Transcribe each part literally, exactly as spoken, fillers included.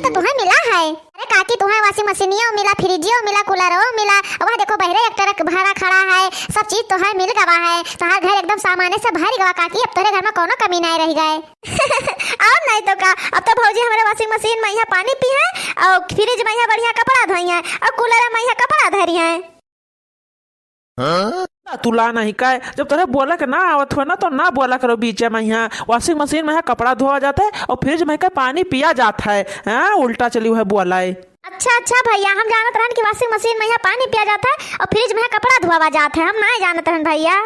तो तुहैं मिला है। अरे काकी, तुहैं washing मशीनियो मिला, फ्रिजियो मिला, कूलरो मिला। अब वहाँ देखो, बहरे एक ट्रक भरा खड़ा है, सब चीज तुहैं मिल गवा है। तोहार घर एकदम सामाने से भर गवा काकी, अब तोहरे घर में कौनो कमी नाहीं रहि गए। और नाहीं तो का, अब तो भौजी हमरे washing मशीन में यहाँ पानी पी है और फ्रिज में यहाँ बढ़िया कपड़ा धोई है और कूलर में यहाँ कपड़ा धरी है। हाँ? ना तू ला नहीं काय, जब तोहरे बोले के ना आवत हो ना तो ना बोला करो बीचे में। यहाँ washing मशीन में यहाँ कपड़ा धोवा जात है और फ्रिज में का पानी पिया जात है। हाँ, उल्टा चली है बोला है। अच्छा अच्छा भैया, हम जानत रहन कि washing मशीन में यहाँ पानी पिया जात है और फ्रिज में यहाँ कपड़ा धोवा जात है, हम ना जानत रहन भैया।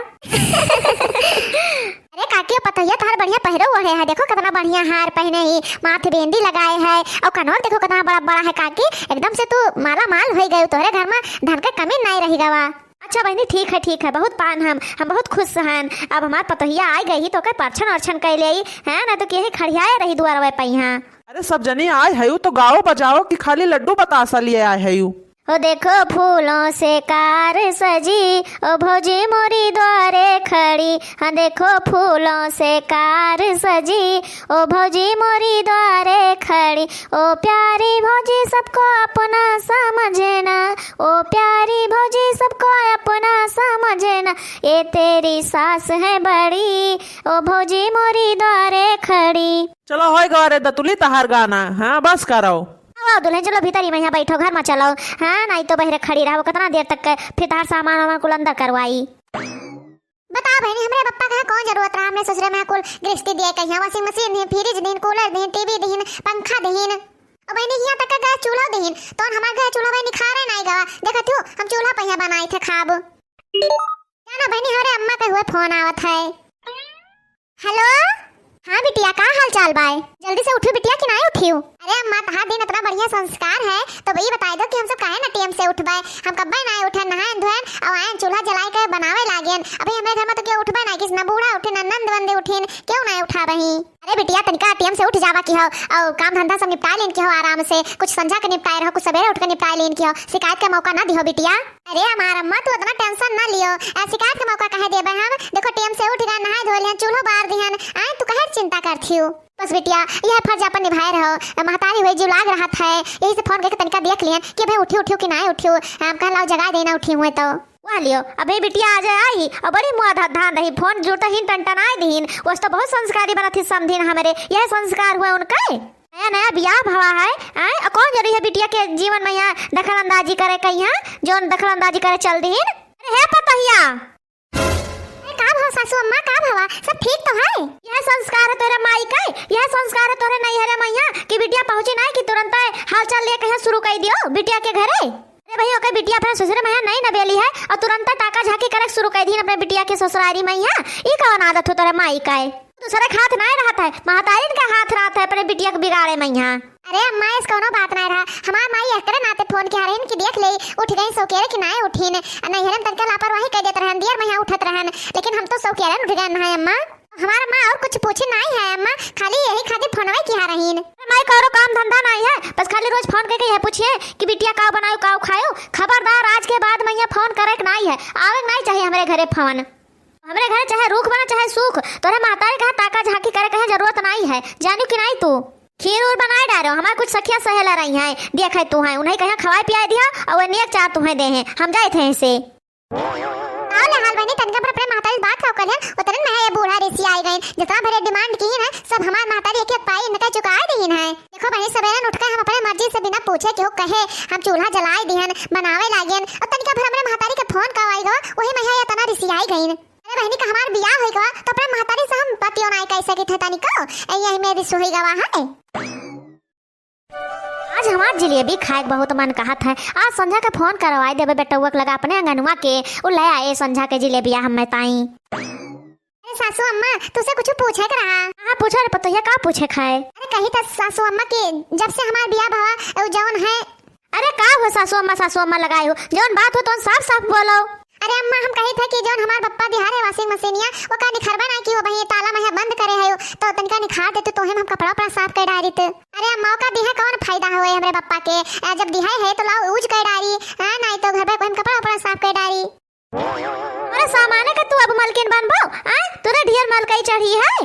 अरे काकी, पतोहिया तोहार बढ़िया पहिरे ओढ़े है, देखो कितना बढ़िया हार पहने ही, माथे बिंदी लगाए है और कनोर देखो कितना बड़ा बड़ा है काकी, एकदम से तू माला माल होइ गयू, तोहरे घर में धन के कमी नाहीं रहि गवा। अच्छा बहिनी, ठीक है, ठीक है, बहुत पान हम, हम बहुत खुश हन। अब हमार पतोहिया आइ गई ही तो ओकर परछन ओरछन कइ लेई, हैं, ना तो केही खड़ियाए रही दुआरवे पे यहाँ। अरे सब जनी आए हयू तो गाओ बजाओ कि खाली लड्डू बतासा लिए आए हयू? ओ देखो फूलों से कार सजी, ओ भौजी मोरी द्वारे खड़ी। हाँ देखो फूलों से कार सजी, ओ भौजी मोरी द्वारे खड़ी। ओ प्यारी भौजी सबको अपना समझना, ओ प्यारी भौजी सबको अपना समझना, ये तेरी सास है बड़ी, ओ भौजी मोरी द्वारे खड़ी। चलो, होइ गवा रे दतुली तहार गाना, हाँ, बस करो। आओ, आओ दुल्हन, चलो भीतरी में यहाँ बैठो, घर में चलो। हाँ, नाहीं तो बहरे खड़ी रहो, कितना देर तक के फिर तहार सामान वामान कुल अंदर करवाई। बताओ बहिनी, हमरे पप्पा का कौन जरूरत रहा, हमरे ससुरे में कुल गृहस्थी दिए कहिया, washing machine दीन, fridge दीन, cooler दीन, TV दीन, पंखा दीन, और बहिनी यहाँ तक का गैस चूल्हा दीन, तो हमार गैस चूल्हा भाई निखारे नाहीं गवा। देखत हो, हम चूल्हा पहिया बनाई थे खाब। जाना बहिनी, हमरे अम्मा के हुए फोन आवत है। हेलो, हाँ बिटिया, का हाल चाल बाय? जल्दी से उठियो बिटिया कि नाहीं उठियो? अरे अम्मा, तहार दीन इतना बढ़िया संस्कार है, तो ई बताइ दो कि हम सब काहे ना टेम से उठबे? हम कब्बे नाहीं उठन, नहायन धोयन, और आयन चूल्हा जलाए के बनावे लागेन। अभी हमरे घर में तो केहू उठबे नाहीं किस, ना बूढ़ा उठिन, ना नंद वंद उठिन, केहू नाहीं उठाबही। अरे बिटिया, तनिका टेम से उठ जावा किहो, और काम धंधा सब निपटाइ लेन किहो आराम से, कुछ संझा के निपटाए रहो, कुछ सबेरे उठ के निपटाइ लेन किहो, शिकायत के मौका ना दिहो बिटिया। अरे हमार अम्मा, तू इतना tension ना लियो, आ, शिकायत के मौका काहे देबे हम? देखो, टेम से उठ गए, नहाए धोए लिहन, चूल्हो बार दिहन, आए तू काहे चिंता करत हियो? बस बिटिया, यह फर्ज अपन निभाए रहो, महतारी हुई जीव लाग रहत है, यही से फोन करके तनिका देख लिहन कि भाई उठी उठियो कि नाहीं उठियो, हम कहला जगाए देना उठी हुए तो। वाह लियो, अबे बिटिया आ जाए आई, और बड़ी मुआ धा-, धान रही, फोन जुड़ता ही टनटनाए दीन, वस तो बहुत संस्कारी बनत ही समधिन हमरे, यह संस्कार हुए उनके। नया नया बियाह भवा है, आए, अ कौन जरूरी है बिटिया के जीवन में यहाँ दखल अंदाजी करे कहिया, जौन दखल अंदाजी करे चल दीन। अरे हे पतोहिया। अरे का भवा सासू अम्मा, का भवा, सब ठीक तो है? यह संस्कार है तोरे माई के, यह संस्कार है तोरे नैहरे में यहाँ कि बिटिया पहुँची नाहीं कि तुरंत हालचाल लिए कहिया शुरू कर दियो बिटिया के घरे। अरे भाई, ओके बिटिया अपने ससुरे में यहाँ नाहीं न बेली है और तुरंत ताका झाकी करे शुरू कर दीन अपने बिटिया के ससुरारी में यहाँ। ई कौन आदत हो तोरे माई का है? दूसरे के हाथ नाहीं रहत है, महतारिन का हाथ रहत है अपने बिटिया के बिगाड़े में यहाँ। अरे अम्मा, ऐस कौनो बात नाहीं रहा। हमार माई एकरे नाते फोन किहा रहीन कि देख ले, उठ गई सौकेरे कि नाहीं उठिन। नैहरे में तनिका लापरवाही कर देत रहन, दियर में यहाँ उठत रहन, लेकिन हम तो सौकेरे उठ गए हैं अम्मा। हमार अम्मा और कुछ पूछे नाहीं है अम्मा, खाली यही खातिर फोनवे किहा रहीन। अरे माई, कौनो काम धंधा नाहीं है, बस खाली रोज फोन करके यह पूछिए कि बिटिया का बनायो, का खायो। खबरदार, आज के बाद में यहाँ फोन करे के नाहीं है, आवे के नाहीं चाहिए हमरे घरे फोन। हमरे घरे चाहे रूख बना चाहे सूख, तोरे महतारी कहे ताका झांकी करे कहे जरूरत नाहीं है, जानू कि नाहीं तू? खीर उर बनाए डारो, हमार कुछ सखिया सहेला रही हैं, देखे तू हैं, उन्हें कहे खवाए पियाए दिया और वह नेक चार तुम्हें दे हैं, हम जाए थे ऐसे। आओ ले हाल बहिनी, तनका भर अपने महतारी बात का कर लिया, उतरन में है ये बूढ़ा ऋषि आए गए, जितना भरे demand की है सब हमार महतारी एक एक पाई इनका चुकाए दीन है। देखो बहिनी, सबेरन उठ के हम अपने मर्जी से बिना पूछे केहू कहे हम चूल्हा जलाए दिहन, बनावे लागेन, और तनिका भर हमरे महतारी के फोन का आई गवा, वही में है इतना ऋषि आए गईन। अरे बहिनी, का हमार बियाह होई गवा, तो अपने महतारी से हम पतियो नाई कह सकित है तनिको, ए, यही में ऋषि होई गवा है। आज हमार जिलेबी खाए के बहुत मन कहत है, आज संझा के फोन करवाई देबे बेटउआ के लगा अपने अंगनवा के, उ ले आए संझा के जिलेबिया हमें ताई। अरे सासू अम्मा, तुसे कुछ पूछे के रहा। हाँ, पूछो रे पतोहिया, का पूछे के है? अरे कही था सासू अम्मा कि जब से हमार बियाह भवा, उ जौन है, अरे का हो सासू अम्मा, सासू अम्मा लगाए हो, जौन बात हो तौन साफ साफ बोलो। अरे अम्मा, हम कही थे कि जौन हमार पप्पा दिहा रहे washing मशीनिया, वो का निखरबे ना की हो बही, ताला में है बंद करे है, तो तनिका निखार देते तो हम, हम कपड़ा उपड़ा साफ कर डारी थे। अरे अम्मा, वो का दिहा कौन फायदा होए हमरे पप्पा के, आ, जब दिहा है तो लाओ यूज कर डारी, हाँ, नहीं तो घर पे कोई हम कपड़ा उपड़ा साफ कर डारी। अरे सामाने का तू अब मलकिन बनबो, आ? तोरे ढेर मलकई चढ़ी है।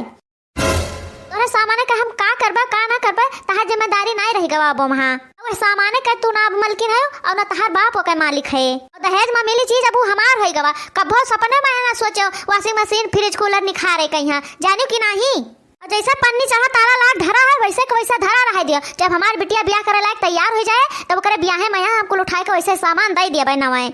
तोहरे सामाने का हम का करबा, का ना करबा, तहार जिम्मेदारी नाई रहि गवा अब वहाँ। और सामाने का तू ना अब मलकिन है और ना तहार बाप ओके मालिक है। और दहेज में मिली चीज अब उ हमार होइ गवा। कब्बो सपने में ना सोचो washing machine, fridge, cooler निखारे कहिया, जानियो कि नाही? और जैसे पन्नी चढ़ा ताला लाग धरा है, वैसे के वैसे धरा रहे दियो। जब हमार बिटिया बियाह करे लायक तैयार हो जाए, तब ओकरे बियाहे में यहाँ हम कुल उठाए के वैसे सामान दे दिया नवाए।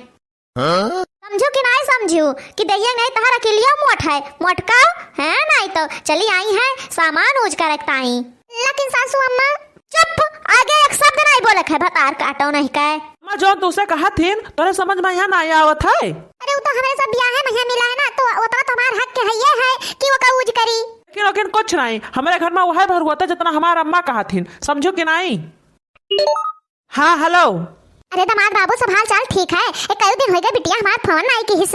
हाँ? समझू कि नाई समझू कि दहिया नाई तहर अकेलिया मोट है, मोटका है नाई तो चली आई है सामान ऊज करे ताई। लेकिन सासू अम्मा, चुप, आगे एक शब्द नाई बोले है, भतार काटो नहीं कहे। अम्मा, जौन तुसे कहा थीन, तोरे समझ में यहाँ नाई आवत है। अरे, उ तो हमरे सब बियाहे में यहाँ मिला है ना, तो उतना तो हमार हक के है, ये है कि वो का ऊज करी। लेकिन, लेकिन कुछ नाई, हमरे घर में वह भर होता जितना हमार अम्मा कहा थीन, समझू कि नाई? हाँ, हेलो। अरे दमाद बाबू, सब हाल चाल ठीक है? ए, कई दिन होइ गए बिटिया हमार फोन नाई किहिस।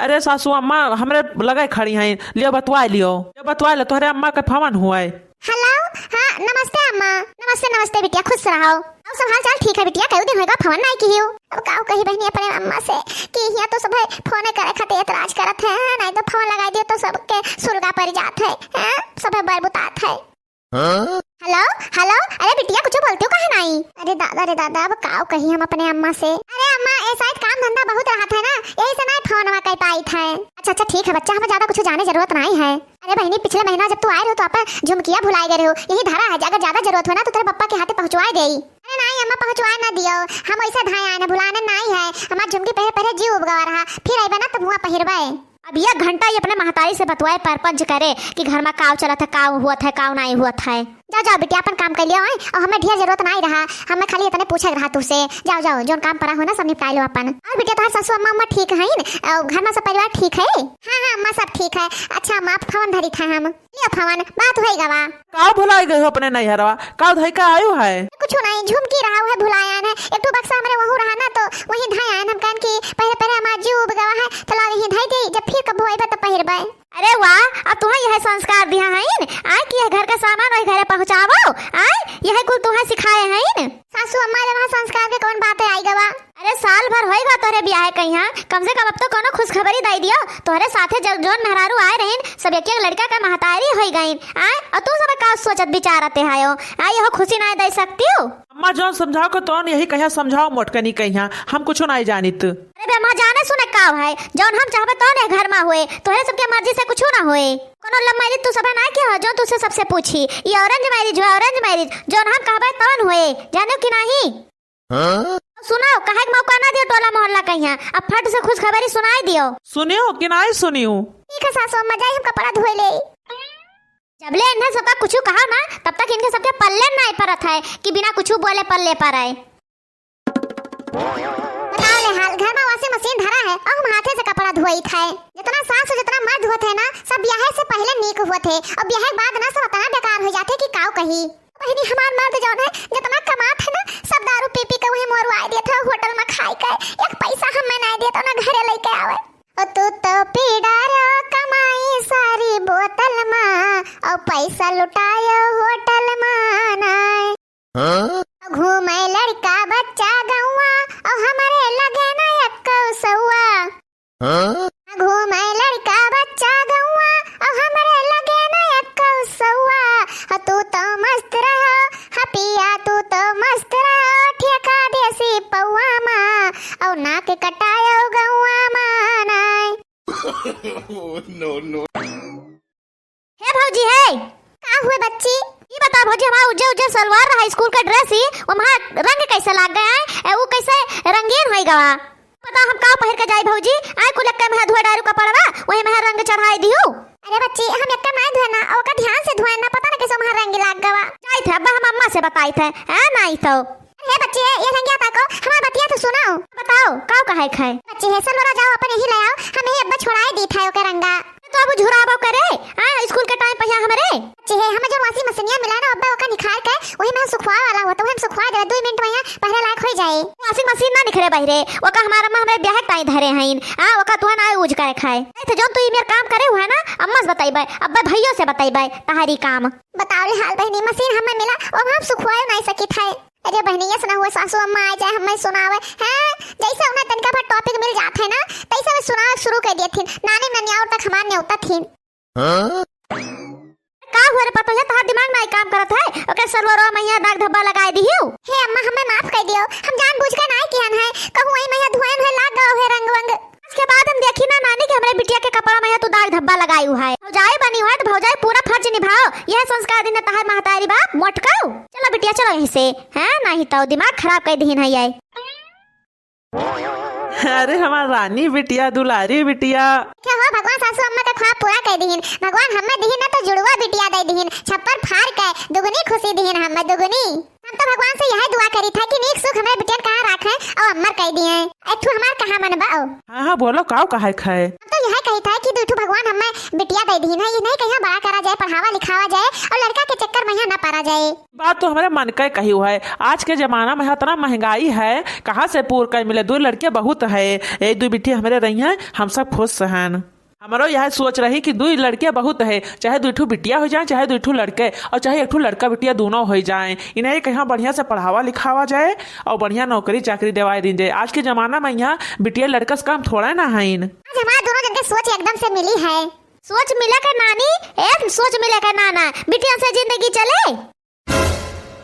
अरे सासू अम्मा, हमरे लगे खड़ी हैं, लियो बतवाए लियो, लियो बतवाए लो, तोहरे अम्मा के फोन हुए। हेलो, हाँ, नमस्ते अम्मा। नमस्ते, नमस्ते बिटिया, खुश रहो। और सब हाल चाल ठीक है बिटिया, कई दिन होइ गए फोन नाई किहियो। अब काउ कही बहिनी अपने अम्मा से कि यहाँ तो सब फोन करे खातिर एतराज करत है, नाई तो फोन लगाई दियो तो सबके सुलगा पड़ जात है, हैं? सब बरबुतात है। हाँ? हेलो, हेलो, अरे बिटिया, कुछ बोलते हो कहे नाई? अरे दादा रे दादा, अब काउ कही हम अपने अम्मा से। अरे अम्मा, ए शायद काम धंधा बहुत रहत है ना, यही से नाई फोन में कह पाई थे। अच्छा, अच्छा, ठीक है बच्चा, हमें ज्यादा कुछ जाने जरूरत नाई है। अरे बहिनी, पिछले महीना जब तू आए रहो तो अपन झुमकिया भुलाए गए रहो, यही धरा है, अगर ज्यादा जरूरत हो ना तो तेरे पप्पा के हाथे पहुँचवाए देई। अरे नाई अम्मा, पहुँचवाए ना दियो, हम वैसे धाए आए ना, भुलाने नाई है, हमार झुमकी पहरे पहरे जीव उबगवा रहा, फिर अइबे ना तब हुआ पहिरबे। अब एक घंटा ये अपने महतारी से बतवाए परपंच करे कि घर में काव चलत है, काव हुअत है, काव नाई हुअत है। जाओ, जाओ बिटिया, अपन काम कर लियो, आए, और हमें ढेर जरूरत नाई रहा, हमें खाली इतने पूछे के रहा तुसे। जाओ, जाओ, जौन काम पड़ा हो ना, सब निपटाए लो अपन। और बिटिया, तोहार सासू अम्मा, अम्मा ठीक हईन? और घर में सब परिवार ठीक है? हाँ, हाँ, अम्मा, सब ठीक है। अच्छा अम्मा, अब फोन धरी था हम। लियो फोन, बात होई गवा। का भुलाई गई हो अपने नैहरवा? का धई का आयु है? कुछ नहीं, झुमकी रहा, वह भुलाया है। एक ठो बक्सा हमरे वहू रहा ना, तो वही धई आयन हम, कहन कि पहले, पहले हमार जीव उब गवा है, तो लाओ यही धई दे, जब फिर कब होइबे तो पहिरबे। अरे वाह, अब तुम्हें यह संस्कार दिया है इन? आए कि यह घर का सामान वही घरे पहुँचावो? आए, यह कुल तुम्हें सिखाए हैं इन? सासू अम्मा, जब वहाँ संस्कार के कौन बात है आई गवा? अरे साल भर होई बा तोहरे बियाहे कहिया, कम से कम अब तो कोनो खुशखबरी दई दियो। तोहरे साथे जब जौन मेहरारू आए रहीन, सब एक एक लड़का का महतारी होई गईन। आए, और तू सब का सोचत विचारते हायो? आए, यहो खुशी नाय दे सकती हो? अम्मा जौन समझाओ को तौन यही कहिया समझाओ मोटकनी कहिया, हम कुछो नाय जानित। अरे बे अम्मा, जाने सुने का है, जौन हम चाहबे तौन ए घर में होए, तोहरे सबके मर्जी से कुछो ना होए। कोनो love marriage तू सब ना किया हो, जौन तुसे सबसे पूछी, ये arrange marriage हुआ, arrange marriage, जौन हम कहबे तौन होए, जाने कि नहीं? हाँ? सुनाओ, काहे के मौका ना दियो टोला मोहल्ला कहिया, अब फट से खुशखबरी सुनाई दियो। सुनियो कि नाई सुनियो? ठीक है सासू अम्मा, जाई हम कपड़ा धोए ले। जबले इन्हें सबका कुछ कहा ना, तब तक इनके सबके पल्ले नाई परत है कि बिना कुछ बोले पल्ले पर आए। बताओ ले हाल, घर में washing machine धरा है और हम हाथे से कपड़ा धोई थे। जितना सास और जितना मर्द होत है ना, सब ब्याहे से पहले नीक होत है और ब्याहे के बाद ना सब इतना बेकार हो जाते कि काव कही। बहिनी, हमार मर्द जौन है, जितना कमात है ना, सब दारू पी पी के वहीं मोरुआए देत है, होटल में खाए के। एक पैसा हमें नाय देत, ना घरे लेके आवे। ओ तू तो पी डारो कमाई सारी बोतल में, और पैसा लुटायो होटल में नाय। हाँ? घूमे लड़का बच्चा गौआ, और हमरे लगे ना एक्को सौआ। हाँ? घूमे लड़का बच्चा गौआ, और हमरे लगे न एक्को सौआ। हाँ, तू तो मस्त रहो, हाँ पिया, तू तो मस्त रहो, ठेका देसी पौआ मा, और नाक कटायो गौआ मा नाय। Oh, no, no। हे भौजी, हे। का हुए बच्ची? ई बता भौजी, हमार उज्जर उज्जर सलवार रहा स्कूल का dress ही, ओमा रंग कैसे लाग गया है? ए, ऊ कैसे रंगीन होई गवा? बता हम का पहिर के जाई भौजी? आए कुल एक्के में धोए डारू कपड़वा, वही में रंग चढ़ाई दियो। अरे बच्ची, हम एक्के में धोए ना, ओका ध्यान से धोए ना, पता ना कैसे ओमा रंग लाग गवा। जाई थे, अब्बा हम अम्मा से बताई थे, हैं, नाई तो। हे बच्ची, ये लंगिया ताको, हमार बतिया तो सुनाओ। बताओ, काव कहे खाए? बच्ची हे, सलोरा जाओ, अपन यही ले आओ, हम यही अब्बा छोड़ाए दी था ओके रंगा। तो अब झुराबो करे, हाँ, स्कूल के time पहिया हमरे। बच्ची हे, हमें जो washing मशीनिया मिला ना, अब्बा ओका निखार के, वही में सुखवाए वाला होता, वही में सुखवाए देवे, दो मिनट में यहाँ पहरे लायक हो जाए। Washing machine ना निखरे बहिरे, ओका हमार अम्मा हमरे ब्याह के time धरे हईन, हाँ, ओका तुहा ना use करे खाए। ऐसे जौन तू ई मेर काम करे हुआ ना, अम्मा से बतैबे, अब्बा भैयो से बतैबे, तहारी काम। बताओ रे हाल बहिनी, मशीन हमें मिला, अब हम सुखवाए नहीं सकित है। अरे बहिनी, ऐसा ना हुआ सासू अम्मा आ जाए, हमें सुनावे, हैं? जैसे उन्हें तनिका भर topic मिल जात है ना, तैसे वे सुनावे शुरू कर दिए थीन। नानी ननियाउर तक हमार न्योता थीन। हाँ? का हुआ रे पतोहिया, तोहार दिमाग नाई काम करत है? ओके सलवरवा मइहाँ दाग धब्बा लगाए दिहिउ। हे अम्मा, हमें माफ कर दियो, हम जानबूझ के नाई किहन है, कहूँ वही मइहाँ धुआन है, लाग गओ है रंग वंग। आज के बाद हम देखी ना नानी कि हमरे बिटिया के कपड़ा मइहाँ तू दाग धब्बा लगाई हुआ है। भौजाई बनी हुआ है तो भौजाई पूरा फर्ज निभाओ, यह संस्कार दिन है तहार महतारी बाप मोटकाऊ। चलो बिटिया चलो यहीं से, हैं? नाहीं तो दिमाग खराब कर दिहिन है ये। अरे हमार रानी बिटिया, दुलारी बिटिया। क्या हो भगवान, सासू अम्मा का ख्वाब पूरा कर दिहिन। भगवान हमें दिहिन ना तो जुड़वा बिटिया दे दिहिन, छप्पर फाड़ के दुगनी खुशी दिहिन हमें, दुगनी। हम तो भगवान से यह दुआ करी था कि नीक सुख हमरे बिटियन कहाँ राखे और अमर कर दिए। एक ठू हमार कहा मन बा। हाँ, हाँ, बोलो, काव कहा है? हम तो यह कही था कि दुई ठू भगवान हमें बिटिया दे दिहिन है, इन्हें कहीं बड़ा करा जाए, पढ़ावा लिखावा जाए और लड़का के चक्कर मइहाँ ना पड़ा जाए। बात तो हमरे मन का कही हुआ है। आज के जमाना में इतना महंगाई है, कहाँ से पूर कर मिले? दुई लड़के बहुत है, एक दुई बिटिया हमरे रही हैं, हम सब खुश हैं। हमरो यह सोच रही कि दुई लड़के बहुत है, चाहे दुई ठू बिटिया हो जाए, चाहे दुई ठू लड़के, और चाहे एक ठू लड़का बिटिया दोनों हो जाए। इन्हें कहीं बढ़िया से पढ़ावा लिखावा जाए और बढ़िया नौकरी चाकरी देवाए दी जाए। आज के जमाना में यहाँ बिटिया लड़का से कम थोड़ा ना है। आज हमार दोनों जन के सोच एकदम से मिली है। सोच मिले के नानी, ए सोच मिले के नाना, बिटियन से जिंदगी चले।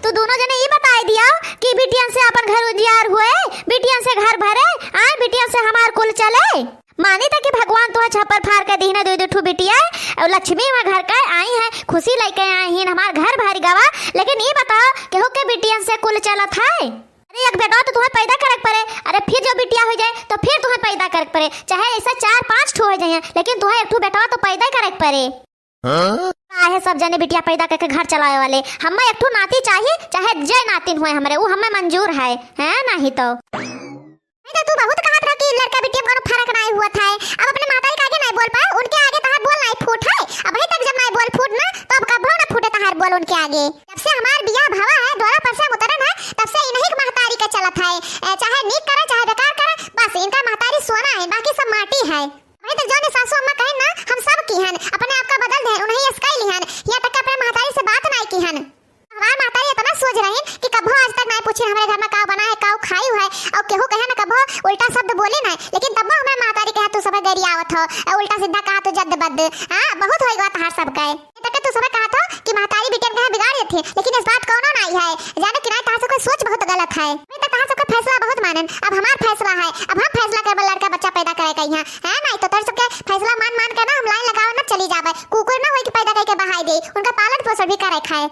तू दोनों जने ई बताई दिया कि बिटियन से अपन घर उजियार हुए, बिटियन से घर भरे, आए बिटियन से हमार कुल चले। मानी त कि भगवान तुहे छप्पर फाड़ के दीन है दुई दुई ठू बिटिया, और लक्ष्मी वहाँ घर का आई है, खुशी लेके आई हैं, हमार घर भर गवा। लेकिन ई बताओ, केहू के बिटियन से कुल चलत है? अरे एक बेटवा तो तुहे पैदा करे के पड़े, अरे फिर जो बिटिया हो जाए तो फिर तुहे पैदा करे के पड़े, चाहे ऐसा चार पाँच ठू हो जाए, लेकिन तुहे एक ठू बेटवा तो पैदा करे के पड़े। हाँ? काहे सब जने बिटिया पैदा करके घर चलावे वाले? हमें एक ठो नाती चाहिए, चाहे जे नातिन हुए हमरे, उ हमें मंजूर है, हैं? नहीं तो। नहीं तो तू बहुत कहत रह कि लड़का बिटिया में कोनो फर्क नहीं हुआ था, अब अपने महतारी के आगे नहीं बोल पाए, उनके आगे तहार बोल नहीं फूट है। अबहीं तक जब नहीं बोल फूट ना, तो अब कबो ना फूटे तहार बोल उनके आगे। जब से हमार बियाह भवा है, द्वारा पर से हम उतरन है, तब से इन्हीं के महतारी के चलत है। ए, चाहे नीक करे, चाहे बेकार करे, बस इनका महतारी सोना है, बाकी सब माटी है। वही तक जौन सासू अम्मा कहेन ना, हम सब किहन, अपने आप का बदल देहन, उन्हीं यस कई लिहन, यहाँ तक कि अपने महतारी से बात नाई किहन। हमार महतारी इतना सोच रहीन कि कभो आज तक नाई पूछीन हमरे घर में का बना है, का खाई है, और केहू कहे ना कभो उल्टा शब्द बोलीन है, लेकिन तब हमार महतारी कहे तू सब गरियावत हो, और उल्टा सीधा कहा तू जद्द बद्द। हाँ, बहुत होई गवा तहार सब कहे। तक तू सब कहत हो कि महतारी बिटियन कहाँ बिगाड़ देथे, लेकिन इस बात कौनो नाई है। जानो कि नाई, तहार सबके सोच बहुत गलत है। मैं तो तहार सबके फैसला बहुत मानन। अब हमार फैसला है, अब हम फैसला करबे लड़का बच्चा पैदा करे के यहाँ, है नाई तो तोर सबके फैसला मान मान के ना हम लाइन लगावे ना चली जाबे। कुकुर ना होई कि पैदा करके बहाई दे, उनका पालन पोषण भी करे खाए।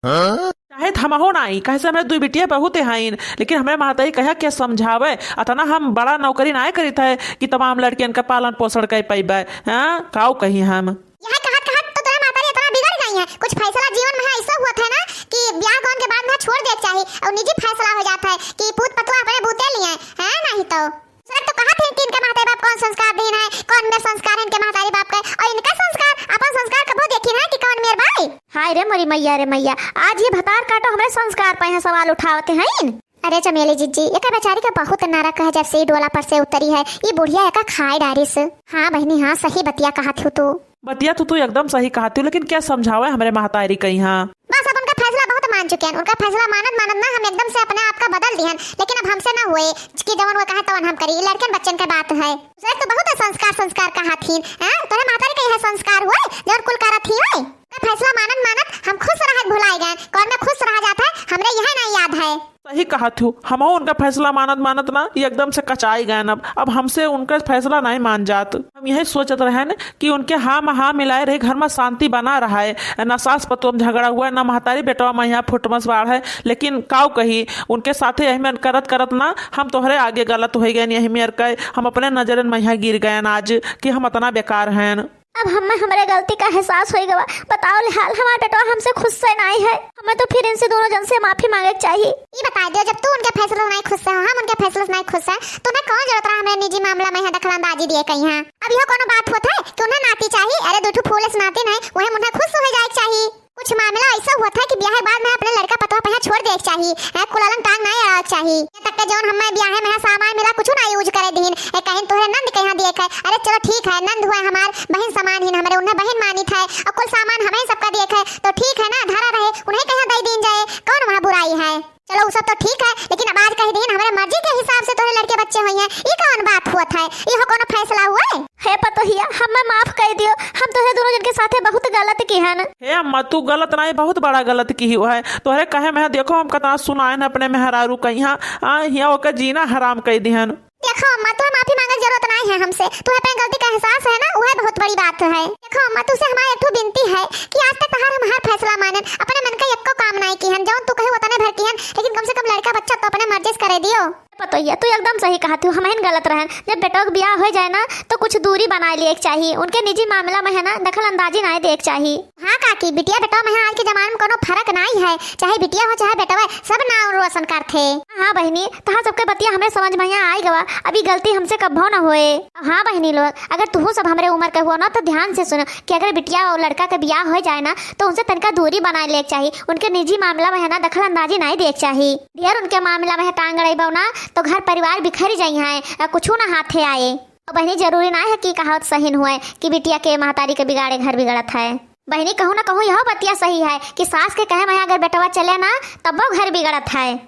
चाहे त हमहू नाई, काहे से हमरे दुई बिटिया बहुत हईन, लेकिन हमरे महतारी कहिया के समझावे, अतना हम बड़ा नौकरी नाई करित है कि तमाम लड़कियन का पालन पोषण कर पइबे। हाँ, काऊ कही हम। यह कहत कहत तो तोरे महतारी इतना बिगड़ गई है। कुछ फैसला जीवन में ऐसा हुआ था ना कि ब्याह गौन के बाद में छोड़ दे के चाही और निजी फैसला हो जाता है कि पूत पतोह अपने बूते लिए हैं, नहीं तो। सर तो कहत हैं कि इनके महतारी बाप कौन संस्कार दीन है, कौन मेर संस्कार है इनके महतारी बाप के, और इनका संस्कार, अपन संस्कार कबो देखी ना कि कौन मेर बाई। हाय रे मोरी मैया रे मैया, आज ये भतार काटो हमरे संस्कार पे यहाँ सवाल उठावत हैं। अरे चमेली जिज्जी, एकर बेचारी का बहुत नरक है, जब से ई डोला पर से उतरी है, ई बुढ़िया एका खाए डारिस। हाँ बहिनी, हाँ, सही बतिया कहत हू तू। बतिया तो तू एकदम सही कहत हू, लेकिन क्या समझावे हमरे महतारी का यहाँ? बस अब उनका फैसला बहुत मान चुके हैं, उनका फैसला मानत मानत ना हम एकदम से अपने आप का बदल दिहन, लेकिन अब हमसे ना हुए कि जवन वो कहे तवन हम करी, ई लड़कन बच्चन के बात है। सर तो बहुत संस्कार संस्कार कहत ही, हैं? तोरे महतारी का यह संस्कार हुए जवन कुल करत ही हुए? का फैसला मानत मानत हम खुश रहत भुलाए गए, कौन में खुश रहा जाता है, हमरे यह नहीं याद है। सही कहत हू, हमहू उनका फैसला मानत मानत ना ये एकदम से कचाई गए। अब, अब हमसे उनका फैसला नहीं मान जात। हम यही सोचत रहन कि उनके हाँ में हाँ मिलाए रही, घर में शांति बना रहा है, ना सास पतोह में झगड़ा हुआ है, ना महतारी बेटवा में यहाँ फुटमस बाढ़ है। लेकिन काऊ कही, उनके साथे यही में करत करत ना हम तोहरे आगे गलत हो गए, यही में अरकाए हम अपने नजरन में यहाँ गिर गए आज कि हम इतना बेकार हैं। अब हमें हमरे गलती का एहसास होई गवा। बताओ ले हाल, हमार बेटवा हमसे खुश से नाई है। हमें तो फिर इनसे दोनों जन से माफी मांगे के चाहिए। ई बताई दियो, जब तू उनके फैसला से नाई खुश है, हम उनके फैसला से नाई खुश है, तो उन्हें कौन जरूरत रहा हमारे निजी मामला में यहाँ दखलंदाजी दिए कहीं यहाँ? अब यह कोनो बात होता है कि उन्हें नाती चाहिए? अरे दो ठो फूल से नाती नहीं, वही उन्हें खुश हो जाए के चाहिए। कुछ मामला ऐसा हुआ था कि ब्याह के बाद में अपने लड़का पतोह पे यहाँ छोड़ दे के चाहिए, है कुलालन टांग नहीं अड़ा के चाहिए। यहाँ तक के जौन हमें ब्याह में यहाँ सामान मिला, कुछ ना यूज करे दीन, ए, कहीं तोहरे नंद के यहाँ दिए के है। अरे चलो ठीक है, नंद हुआ हमार बहन समान ही हमरे, उन्हें बहन मानित है और कुल सामान हमें सबका दिए के है, तो ठीक है ना, धरा रहे, उन्हें कहीं दे दीन जाए, कौन वहाँ बुराई है? चलो वो सब तो ठीक है, लेकिन अब आज कह दीन हमारे मर्जी के हिसाब से तोहरे लड़के बच्चे हुई हैं, ये कौन बात हुआ था? ये हो कोनो फैसला हुआ है? हे पतोहिया, हमें माफ कर दियो, हम तोहरे दोनों जन के साथे बहुत गलत किहन। हे अम्मा, तू गलत नाहीं, बहुत बड़ा गलत किहू है। तोहरे कहे में है, देखो हम कतना सुनाएन अपने मेहरारू का यहाँ, आ, हियाँ ओकर जीना हराम कइ दिहन। देखो अम्मा, तुहे माफी मांगे जरूरत नाहीं है हमसे, तुहे अपने गलती का एहसास है ना, उहे बहुत बड़ी बात है। देखो अम्मा, तुसे हमार एक ठो बिनती है कि आज तक तहार हम हर फैसला मानेन, अपने मन का एक्को काम नाहीं किहन, जौन तू कही उतने भर किहन, लेकिन कम से कम लड़का बच्चा तो अपने मर्जी से करे दियो। पतोहिया, तू एकदम सही कहत हू, हमहिन गलत रहन। जब बेटवा के बियाह होइ जाए ना, तो कुछ दूरी बनाए लिए के चाही। उनके निजी मामला में है ना, दखल अंदाजी नाहीं देवे के चाही। हाँ काकी, बिटिया बेटवा में आज के जमाने में कोनो फरक नाहीं है, चाहे बिटिया हो चाहे बेटवा, सब नाव रोशन करथे। हाँ बहिनी, तहार सबके बतिया हमरे समझ में यहाँ आइ गवा। अब ई गलती हमसे कब्बो न होए। हाँ बहिनी लोग, अगर तुहू सब हमरे उमर के हुआ ना, तो ध्यान से सुनो कि अगर बिटिया और लड़का के बियाह होइ जाए ना, तो उनसे तनिका दूरी बनाए लिए के चाही। उनके निजी मामला में है ना, दखल अंदाजी नाहीं देवे के चाही। ढेर उनके मामला में टांग अड़इबो ना, तो घर परिवार बिखर जाई है, कुछ ना हाथे आए। और बहिनी, जरूरी ना है कि कहावत सही न हुए कि बिटिया के महतारी के बिगाड़े घर बिगड़त है। बहिनी, कहूँ ना कहूँ यह बतिया सही है कि सास के कहे में अगर बेटवा चले ना, तब्बो घर बिगड़त है।